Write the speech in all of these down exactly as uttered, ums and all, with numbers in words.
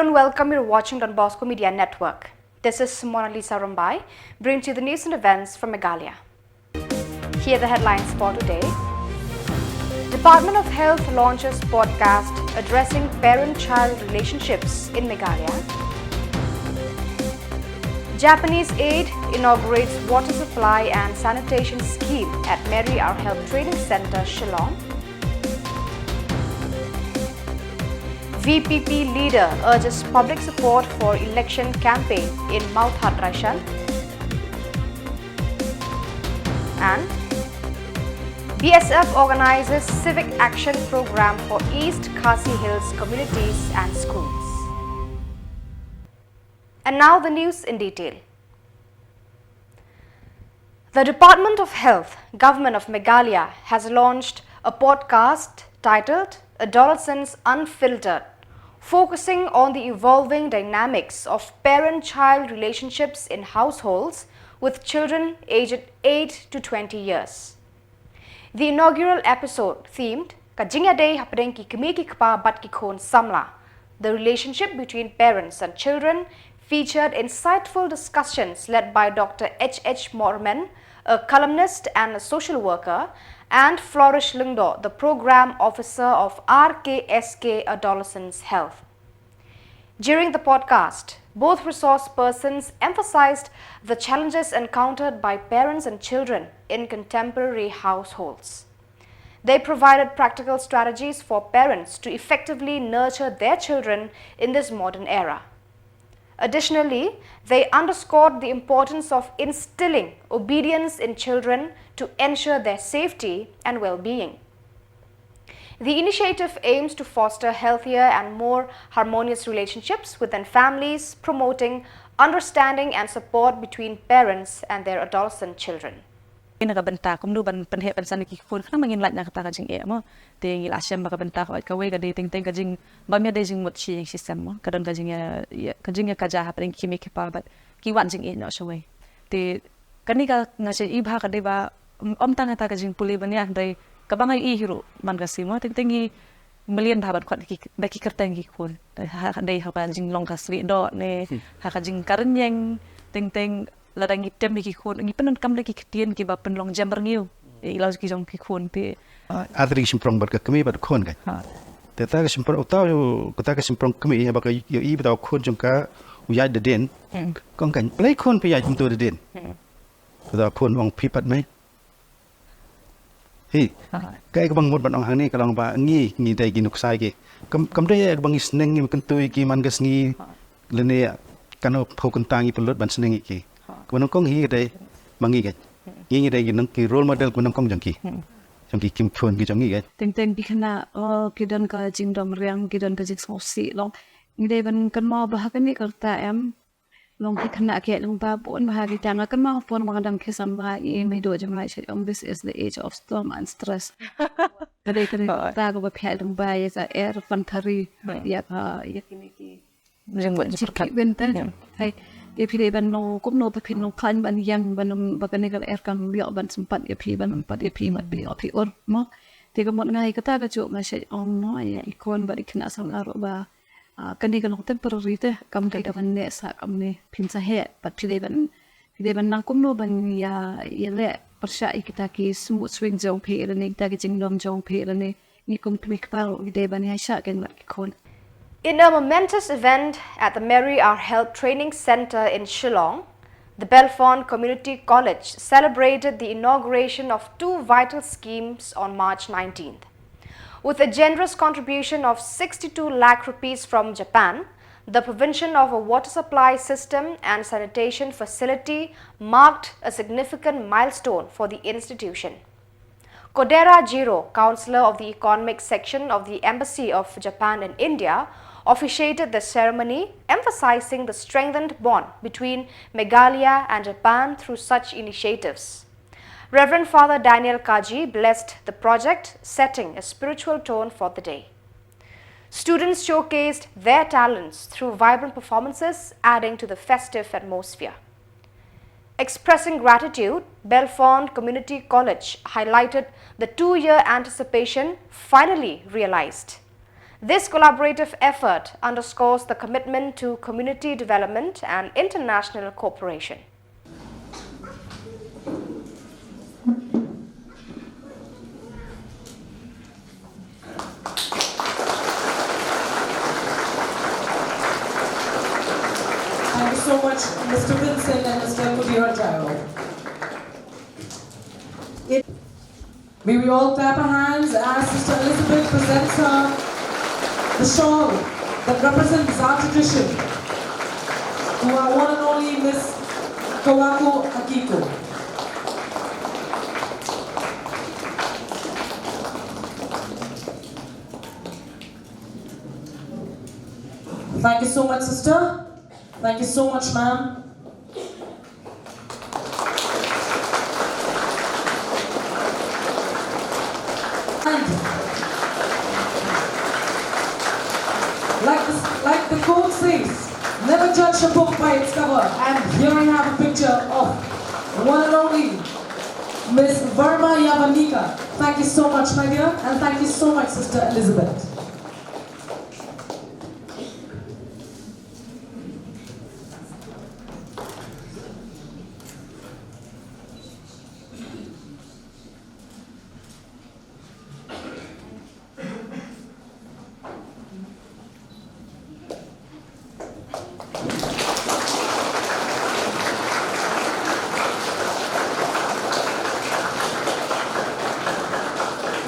And welcome, you're watching Don Bosco Media Network. This is Mona Lisa Rumbai, bringing to you the news and events from Meghalaya. Here are the headlines for today. Department of Health launches podcast addressing parent-child relationships in Meghalaya. Japanese Aid inaugurates water supply and sanitation scheme at Mary R Help Training Centre, Shillong. V P P leader urges public support for election campaign in Mawthadraishan. And B S F organizes civic action program for East Khasi Hills communities and schools. And now the news in detail. The Department of Health, Government of Meghalaya, has launched a podcast titled Adolescence Unfiltered, focusing on the evolving dynamics of parent-child relationships in households with children aged eight to twenty years. The inaugural episode, themed Ka Jingïadei Hapdeng ki Kmie ki Kpa bad ki Khun Samla, the relationship between parents and children, featured insightful discussions led by Doctor H H Morman, a columnist and a social worker, and Flourish Lyngdoh, the program officer of R K S K Adolescents Health. During the podcast, both resource persons emphasized the challenges encountered by parents and children in contemporary households. They provided practical strategies for parents to effectively nurture their children in this modern era. Additionally, they underscored the importance of instilling obedience in children to ensure their safety and well-being. The initiative aims to foster healthier and more harmonious relationships within families, promoting understanding and support between parents and their adolescent children. Na ka bynta kumno ban pynheh pynsan ïa ki khun, khnang ba ngin lait na kata ka jingeh mo. Te ngi la shem ba ka bynta kawei ka dei teng teng ka jing, bym ïadei jingmut shi ïing shi sem mo. Ka don ka jingïa, ïa, ka jingïakajia hapdeng ki kmie ki kpa bad ki wan jingeh noh shawei. Te kane ka nga shu i bha ka dei ba, ym, ym tang kata ka jingpule ban ïa, hynrei kaba nga i hi ruh man ka sngi mo, teng teng ngi mlien bha ban khot ki, da ki kyrteng ki khun. Da ha, dei ha ka jinglong ka slieh doh ne, ha ka jingkren ïeng, teng teng lada ngi tem ïa ki khun, ngi pyndonkam da ki ktien kiba pynlong jem rngiew ïa i lawei ki jong ki khun te. Ah, artylli ki shymprong bad ka kmie bad khun kan. Ha. Te kata ka shymprong, uta u, kata ka shymprong kmie, haba ka ïohi ba uta u khun jong ka u ïaid da dien. Hmm. Kong kan, balei khun phi ïaid kumto da dien? Hmm. Uta u khun u ong phi pat mei. Hi. Ha. Kaei kaba nga mut ban ong hangne ka long ba ngi, ngi dei ki nuksa ki. Kam, kam dei ïa kaba ngi sneng ngi kyntu ïa ki man ka sngi. Ha. Lane kano phew kynta ngi pynlut ban sneng ïa ki. Ha. Kaba nyngkong hi ka dei ma ngi kan. Hmm. Ngi, ngi dei ki nang ki role model kaba nyngkong jong ki. Hmm. Jong ki khun ki jong ngi kan. Teng teng ki khynnah, oh, ki don ka jingdom riang, ki don ka jingsngewsih long. Ngi dei ban kynmaw ba ha kane ka rta em. Long ki khynnah ki long ba bun bha ki tang, nga kynmaw por ba nga dang khyrsang ba i mei doh jong nga i ong, "This is the age of storm and stress." Ka dei, ka dei, oh, ka rta kaba phi long ba ïa ka er pantari, oh, ïa ka, ïa kine ki jingmut jingpyrkhat. Ïa. Hai, ïa phi dei ban long kumno ba phin long khlaiñ ban ïeng ban, ba kane ka er kan ïoh ban sympat ïa phi, ban sympat ïa phi, ban phi ïoh phi ur mo. Te ka mut nga ïa kata ka juh nga shu ong mo ïa i khun bad i khynnah samla ruh ba, ah, kane ka long temporary te, kam dei da ban neh sah kumne, phin sa heh, bad phi dei ban, phi dei ban nang kumno ban ïa, ïaleh pyrshah ïa kita ki mood swing jong phi lane kita ki jingdom jong phi lane ngi kum kmie kpa ruh ngi dei ban ïaishah kein bad ki khun. In a momentous event at the Mary R Help Training Centre in Shillong, the Belfond Community College celebrated the inauguration of two vital schemes on March nineteenth. With a generous contribution of sixty-two lakh rupees from Japan, the provision of a water supply system and sanitation facility marked a significant milestone for the institution. Kodera Jiro, Counselor of the Economic Section of the Embassy of Japan in India, officiated the ceremony, emphasizing the strengthened bond between Meghalaya and Japan through such initiatives. Reverend Father Daniel Kaji blessed the project, setting a spiritual tone for the day. Students showcased their talents through vibrant performances, adding to the festive atmosphere. Expressing gratitude, Belfond Community College highlighted the two-year anticipation finally realized. This collaborative effort underscores the commitment to community development and international cooperation. Thank you so much, Mister Vincent and Mister Kudira Jairo. It May we all clap our hands as Sister Elizabeth presents her the shawl that represents our tradition to our one and only Miss Kawako Akiko. Thank you so much, sister. Thank you so much, ma'am. And like the, like the quote says, never judge a book by its cover. And here I have a picture of one and only Miss Verma Yavanika. Thank you so much, my dear, and thank you so much, Sister Elizabeth.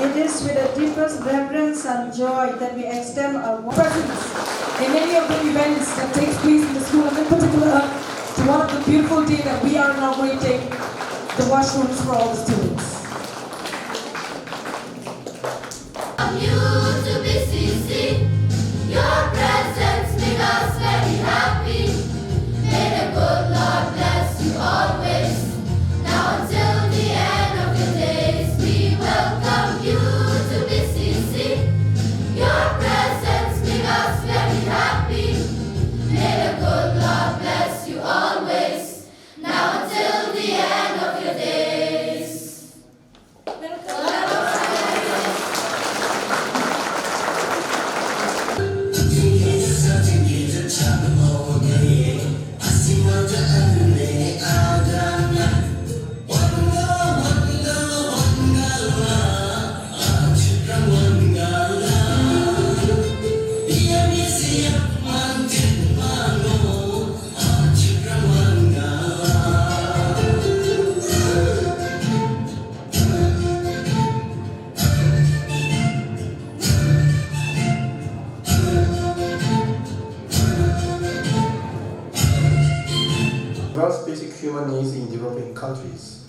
It is with the deepest reverence and joy that we extend our presence in any of the events that takes place in the school, and in particular to one of the beautiful day that we are inaugurating the washrooms for all the students. Welcome you to B C C. Your presence make us very happy. May the good Lord bless you always. Now until the end of your days, we welcome you to B C C. Your presence make us very happy. May the good Lord bless you always. Now until the end of your days. Address basic human needs in developing countries.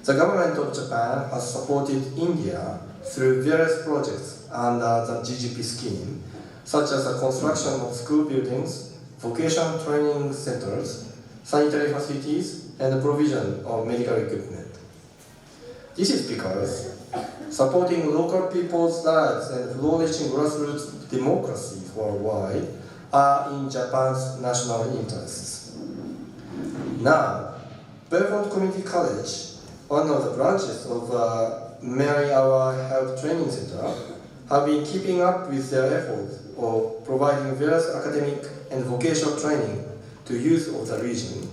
The government of Japan has supported India through various projects under the G G P scheme, such as the construction of school buildings, vocational training centers, sanitary facilities, and the provision of medical equipment. This is because supporting local people's lives and flourishing grassroots democracies worldwide are in Japan's national interests. Now, Belfort Community College, one of the branches of uh, Mary Our Help Training Center, have been keeping up with their efforts of providing various academic and vocational training to youth of the region,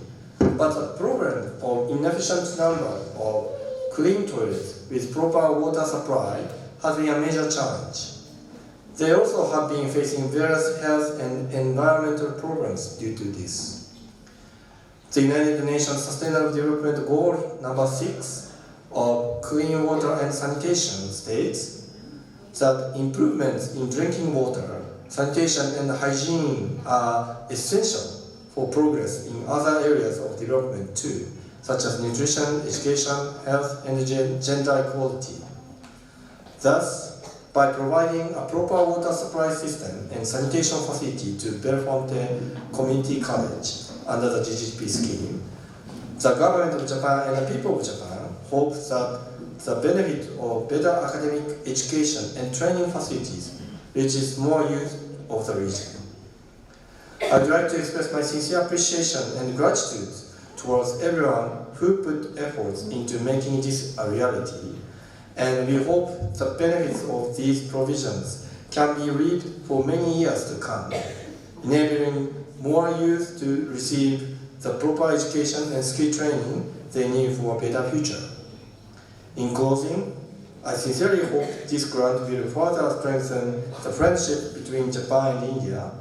but the problem of inefficient number of clean toilets with proper water supply has been a major challenge. They also have been facing various health and environmental problems due to this. The United Nations Sustainable Development Goal number six of clean water and sanitation states that improvements in drinking water, sanitation, and hygiene are essential for progress in other areas of development too, such as nutrition, education, health, and gen- gender equality. Thus, by providing a proper water supply system and sanitation facility to Bellefontaine Community College under the G G P scheme, the government of Japan and the people of Japan hope that the benefit of better academic education and training facilities reaches more youth of the region. I would like to express my sincere appreciation and gratitude towards everyone who put efforts into making this a reality, and we hope the benefits of these provisions can be reaped for many years to come, enabling more youth to receive the proper education and skill training they need for a better future. In closing, I sincerely hope this grant will further strengthen the friendship between Japan and India.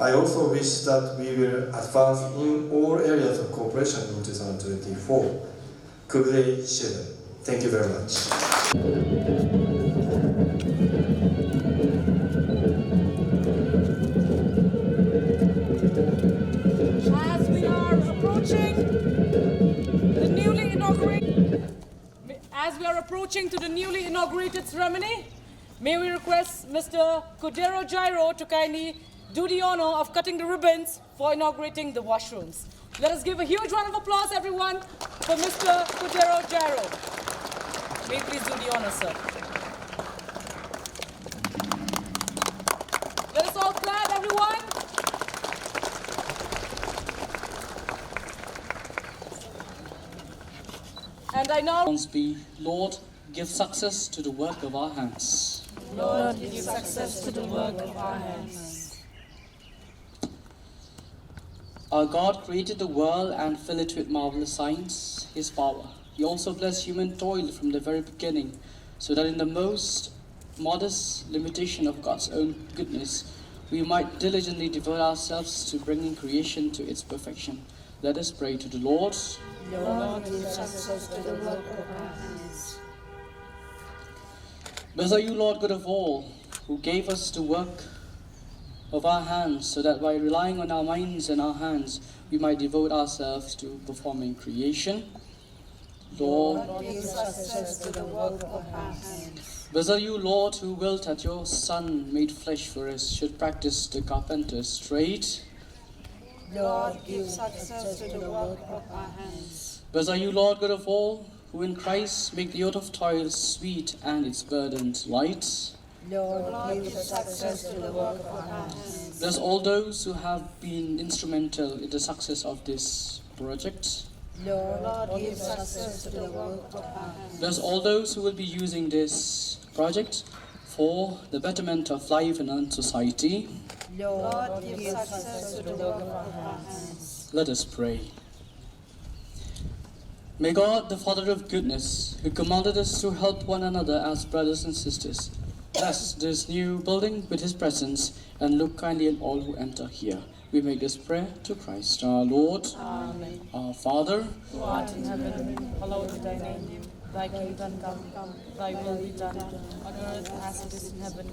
I also wish that we will advance in all areas of cooperation in two thousand twenty-four. Khublei shibun. Thank you very much. As we are approaching the newly inaugurated, as we are approaching to the newly inaugurated ceremony, may we request Mister Kudero Jairo to kindly do the honor of cutting the ribbons for inaugurating the washrooms. Let us give a huge round of applause, everyone, for Mister Kudero Jairo. May you please do the honor, sir. Let us all clap, everyone. And I now be, Lord, give success to the work of our hands. Lord, give success to the work of our hands. Our God created the world and filled it with marvelous signs, his power. He also blessed human toil from the very beginning, so that in the most modest limitation of God's own goodness, we might diligently devote ourselves to bringing creation to its perfection. Let us pray to the Lord. Lord, give success to the work of our hands. Blessed are you, Lord God of all, who gave us the work of our hands, so that by relying on our minds and our hands, we might devote ourselves to performing creation. Lord, give success to the work of our hands. Blessed are you, Lord, who willed that your Son, made flesh for us, should practice the carpenter's trade. Lord, give success to the work of our hands. Blessed are you, Lord God of all, who in Christ make the yoke of toil sweet and its burden light. Lord, give success to the work of our hands. Bless all those who have been instrumental in the success of this project. Lord, give success to the work of our hands. Bless all those who will be using this project for the betterment of life and society. Lord, give success to the work of our hands. Let us pray. May God, the Father of goodness, who commanded us to help one another as brothers and sisters, bless this new building with his presence and look kindly on all who enter here. We make this prayer to Christ our Lord. Amen. Our Father, who art in heaven, hallowed be thy name. Thy kingdom come, thy will be done, on earth as it is in heaven.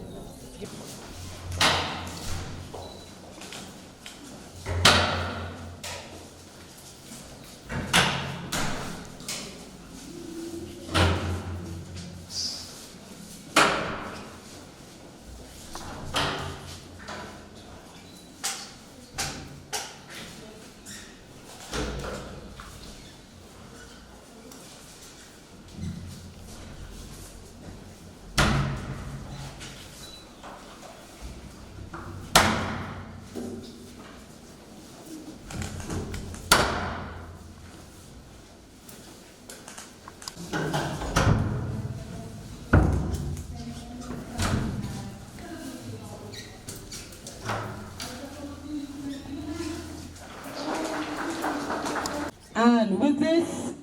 And with this,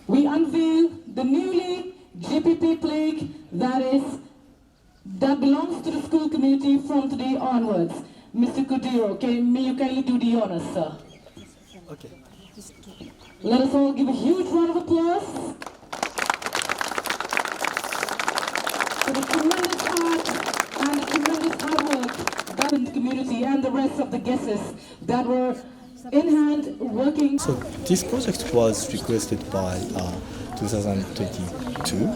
we unveil the newly G P P plaque that is that belongs to the school community from today onwards. Mister Kudiro, can, may you kindly do the honors, sir? Okay. Let us all give a huge round of applause for the tremendous art and the tremendous artwork that in the community and the rest of the guests that were in hand working. So this project was requested by uh, two thousand twenty-two,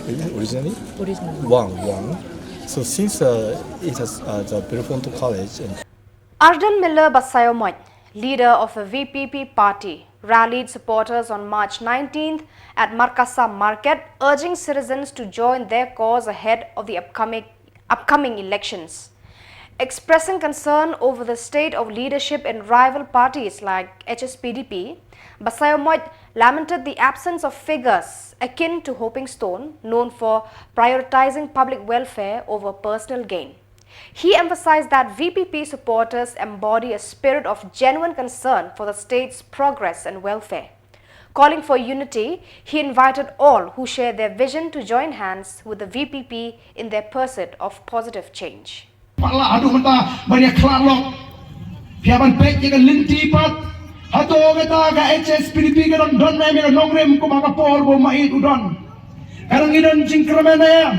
really, originally? Originally. Wang, Wang. So since uh, it has uh, the Belafonte College and Ardent Miller Basaiawmoit, leader of the V P P party, rallied supporters on March nineteenth at Markasa Market, urging citizens to join their cause ahead of the upcoming, upcoming elections. Expressing concern over the state of leadership in rival parties like H S P D P, Basaiawmoit lamented the absence of figures akin to Hoping Stone, known for prioritizing public welfare over personal gain. He emphasized that V P P supporters embody a spirit of genuine concern for the state's progress and welfare. Calling for unity, he invited all who share their vision to join hands with the V P P in their pursuit of positive change. Pala haduh mynta ban ïa khlad lok. Phi hap ban peit ïa ka lynti pat. Hato kata ka H S P D P ka don don ne ïa ka nongrim kum ha ka por ba u Maieit u don. Ka dang ngi don jingkyrmen ne em?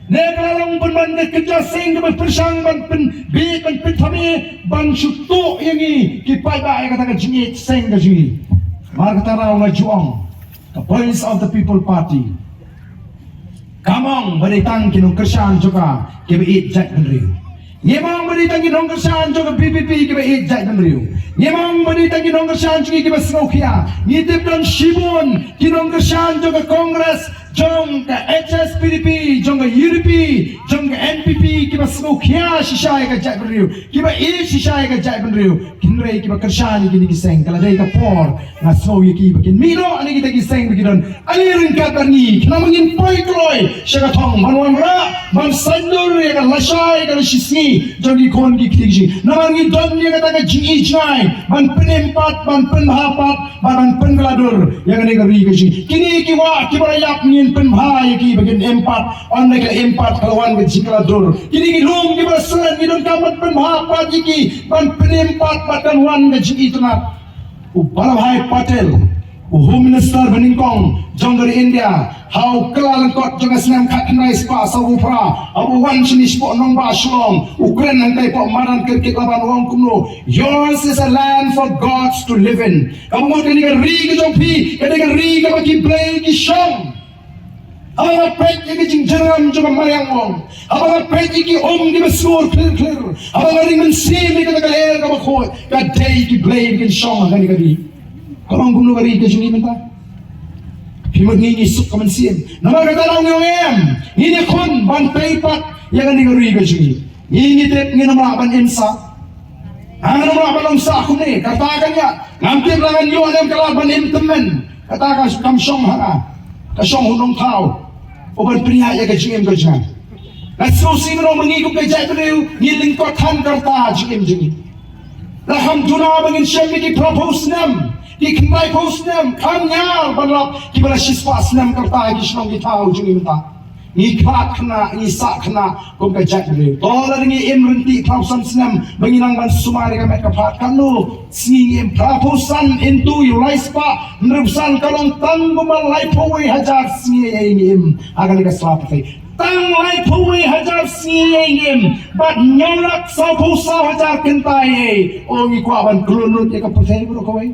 Ne ka la long pynban ka kynja seng kaba pyrshang ban pynbit ban pynthame ban shu tuh ïa ngi ki paidbah ïa kata ka jingïeit seng ka jong ngi. Mar kata ruh nga ju ong, ka Voice of the People Party kam ong ba dei tang ki nongkyrshan jong ka kiba ïeit jaitbynriew. Ngim ong ba dei tang ki nongkyrshan jong ka V P P kiba ïeit jaitbynriew. Ngim ong ba dei tang ki nongkyrshan jong ngi kiba sngewkhia. Ngi tip don shibun ki nongkyrshan jong ka Congress, jong ka H S P D P, jong ka U D P, jong ka N P P, kiba sngewkhia shisha ïa ka jaitbynriew, kiba ïeit shisha ïa ka jaitbynriew. Hynrei kiba kyrshan ïa kine ki seng, ka la dei ka por nga sngew ïa ki ba kin mih noh na kita ki seng ba ki don ale ryngkat bad ngi. Khnang ba ngin poi kloi sha ka thong ban wanrah, ban saindur ïa ka lashai ka lashisngi jong ki khun ki kti ki jong ngi. Namar ngi don ïa kata ka jingïeit jngai ban pynim pat, ban pynbha pat, ban, ban pynkylla dur ïa kane ka ri ka jong ngi. Kine ki wah kiba la ïap ngin pynbha ïa ki ba kin im pat. Ynda ki la im pat ka la wan ka jingkylla dur. Kine ki lum kiba la slet ngi donkam ban pynbha pat ïa ki, ban pynim pat bad kan wan ka jingitynnat. U Vallabhbhai Patel, u Home Minister ba nyngkong jong ka ri India, ha u kylla lyngkot jong ka snem khatkhyndai spah sawphew phra, haba u wan shane shapoh nongbah Shillong, u kren hangtai hapoh madan Cricket Laban, u ong kumno: "Yours is a land for gods to live in." Kaba mut kane ka ri ka jong phi ka dei ka ri kaba ki blei ki shong. Haba nga peit ïa ka jingjyrngam jong ka mariang ong, haba nga peit ïa ki um kiba sngur khlir khlir, haba nga ring mynsiem ïa kata ka lyer kaba khuid, ka dei ki blei ba kin shong ha kane ka ri. Ka long kumno ka ri ka jong ngi mynta? Phi mut ngi ngi suk ka mynsiem. Namar kata ngi ong em, ngin ïakhun ban peit pat ïa kane ka ri ka jong ngi. Ngi ngi tip ngin ym lah ban im sah. Ha, ngin ym lah ban long sah kumne. Kata ka ïa ngam tip la ngan ïoh ne em ka lad ban im tymmen. Kata ka kam shong ha nga, ka shong u nongthaw. U ban pynïaid ïa ka jingim ka jong nga. Nga sngewsih ngi long ma ngi kum ka jaitbynriew ngi lyngkot than ka rta jingim jong ngi. La kham duna ba ngin shem ïa ki phraphew snem, ki khyndaiphew snem, kham ñiar ban lap kiba la shispah snem ka rta ki shnong ki thaw jong ngi mynta. Ngi khlad khynnah, ngi sah khynnah kum ka jaitbynriew. To lada ngi im ryntih phraphew san snem ba ngi nang ban sumar ïa ka met ka phad, katno sngi ngi im? Phraphew san into u laispah hynriewphew san ka long tang kumba laiphew wei hajar sngi ei ngi im ha kane ka sla pyrthei. Tang laiphew wei hajar sngi ei ngi im bad hynñiew lak sawphew saw hajar kynta ei. O, ngi kwah ban klun lut ïa ka pyrthei baroh kawei.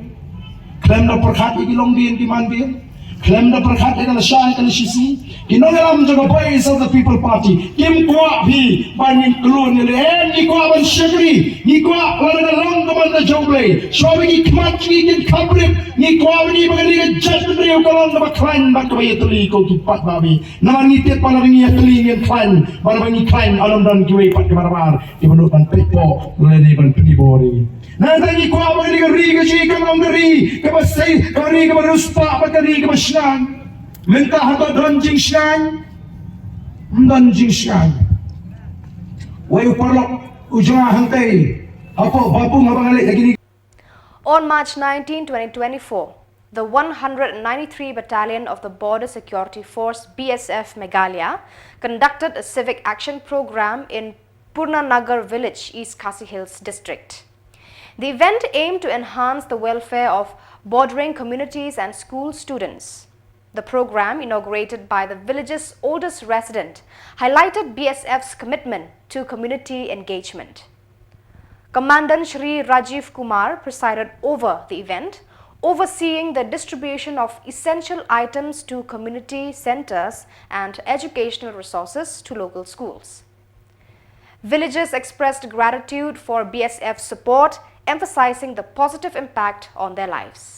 Khlem da pyrkhat ïa ki longdien ki mandien, khlem da pyrkhat ïa ka lashai ka lashisngi. Ki nongïalam jong ka Voice of the People Party kim kwah phi ban ngin klun ïa lade. Em, ngi kwah ban shakri, ngi kwah lada ka long ka mon ka jong U Blei, shuwa ba ki khmat jong ngi kin khaprit, ngi kwah ba ngi, ba kane ka jaitbynriew ka long kaba khlaiñ bad kaba ïatylli ko ki paidbah. Namar ngi tip ba lada ngi ïatylli ngin khlaiñ, bad ba ngi khlaiñ, ym don kiwei pat kiba rar kiba nud ban peit pop lane ban pynibor ïa ngi. Nangta ngi kwah ba kane ka ri ka jong ngi kan long ka ri kaba sei, ka ri kaba riewspah bad ka ri kaba shngaiñ. Mynta hato don jingshngaiñ? Ym don jingshngaiñ. Wei u paralok u jong nga hangtei hapoh Bapung haba nga leit ha kine. On March nineteen, twenty twenty-four, the one hundred ninety-three Battalion of the Border Security Force, B S F Meghalaya, conducted a civic action program in Purnanagar village, East Khasi Hills district. The event aimed to enhance the welfare of bordering communities and school students. The program, inaugurated by the village's oldest resident, highlighted B S F's commitment to community engagement. Commandant Shri Rajiv Kumar presided over the event, overseeing the distribution of essential items to community centers and educational resources to local schools. Villagers expressed gratitude for B S F's support, emphasizing the positive impact on their lives.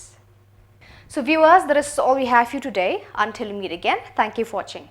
So viewers, that is all we have for you today. Until we meet again, thank you for watching.